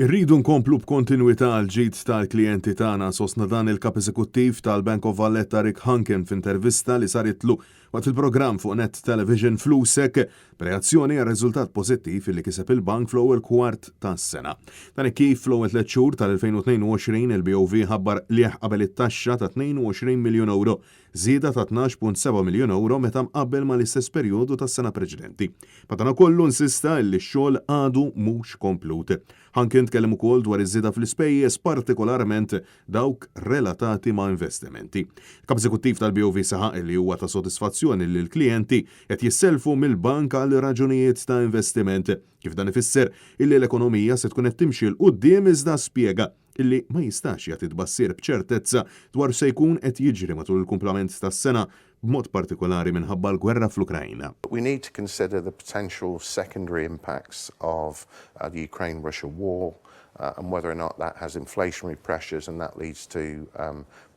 Irridu nkomplu b'kontinwità għall-ġid tal-klijenti tagħna, sostna dan il-Kap Eżekuttiv tal-Bank of Valletta Rick Hunkin f'intervista li saritlu waqt il-programm fuq Net Television Flusek b'reazzjoni għar-riżultat pożittiv li kiseb il-bank fl-ewwel kwart tas-sena. Dan hekk kif fl-ewwel tlett xhur tal-2022 il-BOV ħabbar qligħ qabel it-taxxa ta' 22 miljun ewro, żieda ta' 12.7 miljun ewro meta mqabbel mal-istess perjodu tas-sena preċedenti. Madanakollu insista li x-xogħol għadu mhux komplut. Hankin tkellem ukoll dwar iż-żieda fl-ispejjeż partikolarment dawk relatati ma' investimenti. Il-Kap Eżekuttiv tal-BOV saħaq li huwa ta' sodisfazzjon li l-klijenti qed jissellfu mill-bank għal raġunijiet ta' investiment, kif dan ifisser illi l-ekonomija se tkun qed timxi 'l quddiem iżda spjega illi ma jistax jagħti tbassir b'ċertezza dwar x'se jkun qed jiġri matul il-kumplament tas-sena, b'mod partikolari minħabba l-gwerra fl-Ukrajna. We need to consider the potential secondary impacts of the Ukraine-Russia war and whether or not that has inflationary pressures and that leads to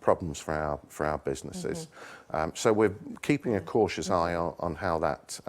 problems for our, for our businesses. So we're keeping a cautious eye on how that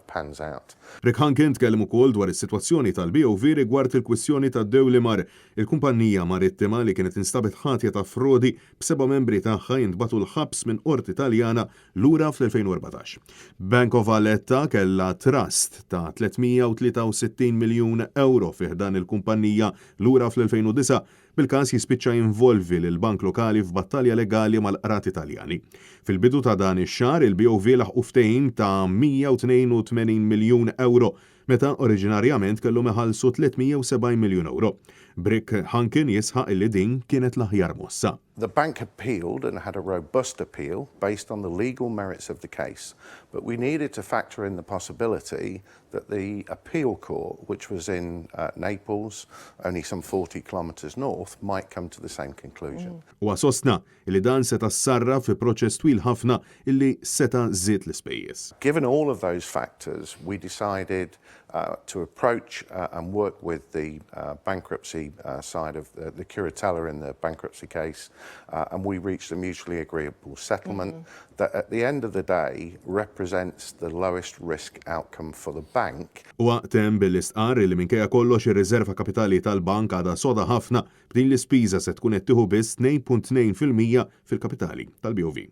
pans out. Rick Hunkin tkellem ukoll dwar is-sitwazzjoni tal-BOV rigward il-kwistjoni ta' Deulimar, il-kumpannija marittima li kienet instabet ħatja ta' frodi b'seba' membri tagħha jintbagħtu l-ħabs minn qorti Taljana lura fl-2014. Bank of Valletta kellha trust ta' 363 miljun ewro fi ħdan il-kumpannija lura fl-2009, bil-każ jispiċċa jinvolvi lill-bank lokali f'battalja legali mal-qrati Taljani. Fil-bidu ta' dan ix-xahar, il-BOV laħqu ftehim ta' 182 miljun ewro meta oriġinarjament kellhom iħallsu 370 miljun ewro. B'Rick Hunkin jisħaq illi din kienet l-aħjar mossa. The bank appealed and had a robust appeal based on the legal merits of the case, but we needed to factor in the possibility that the appeal court, which was in Naples, only some 40 kilometres north, might come to the same conclusion. Huwa sostna illi dan seta' ssarraf fi proċess twil ħafna illi seta' żied l-ispejjeż. Given all of those factors, we decided to approach and work with the bankruptcy side of the curatela in the bankruptcy case, and we reached a mutually agreeable settlement that at the end of the day represents the lowest risk outcome for the bank. Huwa temm billi stqarr illi minkejja kollox ir-riżerva kapitali tal-bank għadha soda ħafna, b'din l-ispiża se tkun qed tieħu biss 2.2% fil-kapitali tal-BOV.